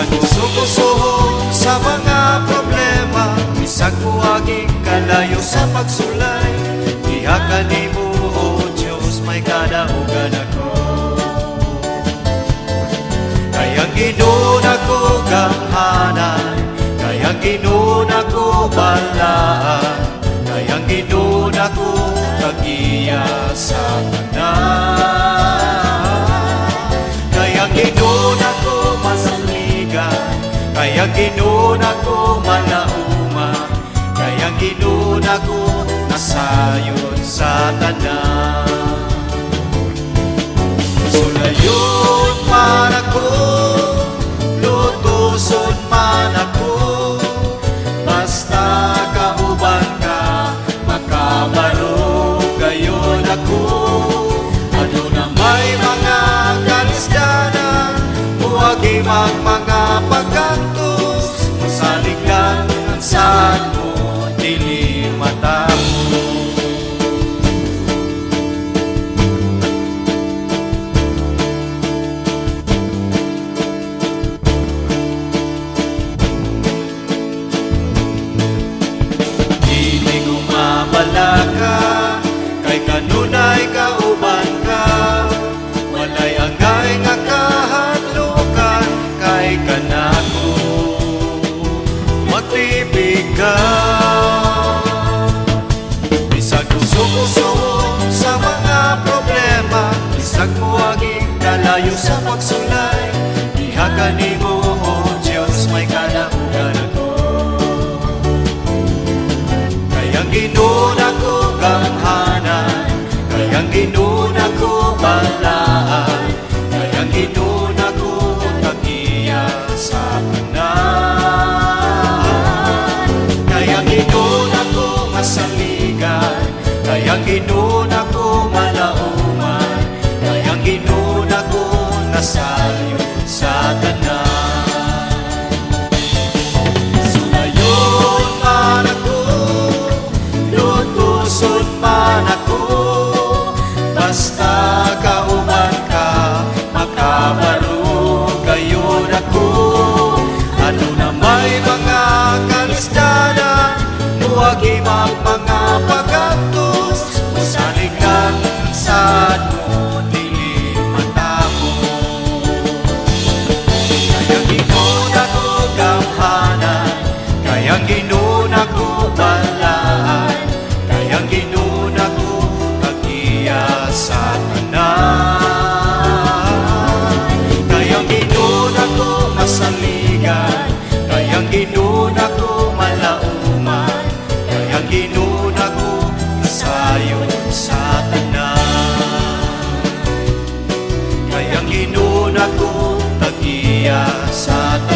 Bisag uso-usohon sa mga problema, bisag muagi kalayo sa pagsulay, diha kanimo, O Diyos, may kadaugan ako. Kay ang Ginoo ako gamhanan, kay ang Ginoo ako balaan, kay ang Ginoo ako tag-iya sa tanan. Kay ang Ginoo ako masaligan, kay ang Ginoo ako malauman, kay ang Ginoo ako nasayod sa tanan. Sulayon man ako, lutuson man ako, basta kauban ka, makabaro gayon ako. Aduna may mga kalisdanan, muagi mag mga pagkantos, masalig lang ang saad mo, dili matapos. Dili ko mabalaka, kay kanunay kauban ka. Walay angay nga kahadlukan, kay kanako magtibig ka. Bisag uso-uso sa mga problema, bisag moagi kalayo sa pagsulay, diha kanimo, O Diyos, may kadaugan ako. Kay ang Ginoo ako gamhanan, kay ang Ginoo ako balaan, kay ang Ginoo ako tag-iya sa tanan. Kay ang Ginoo ako masaligan, kay ang Ginoo ako malauman, kay ang Ginoo ako nasayod sa tanan. Sulayon man ako, lutuson man ako, basta kauban ka, makabaro gayon ako. Aduna may mga kalisdanan, muagi mag mga pagkantos, musalig lang saad mo, dili matapos. Kay ang Ginoo ako gamhanan, kay ang Ginoo ako balaan, kay ang Ginoo ako tag-iya sa tanan. Kay ang Ginoo ako masaligan, kay ang Ginoo ako malauman, kay ang Ginoo ako kasayon sa tanan. Kay ang Ginoo ako tag-iya sa tanan.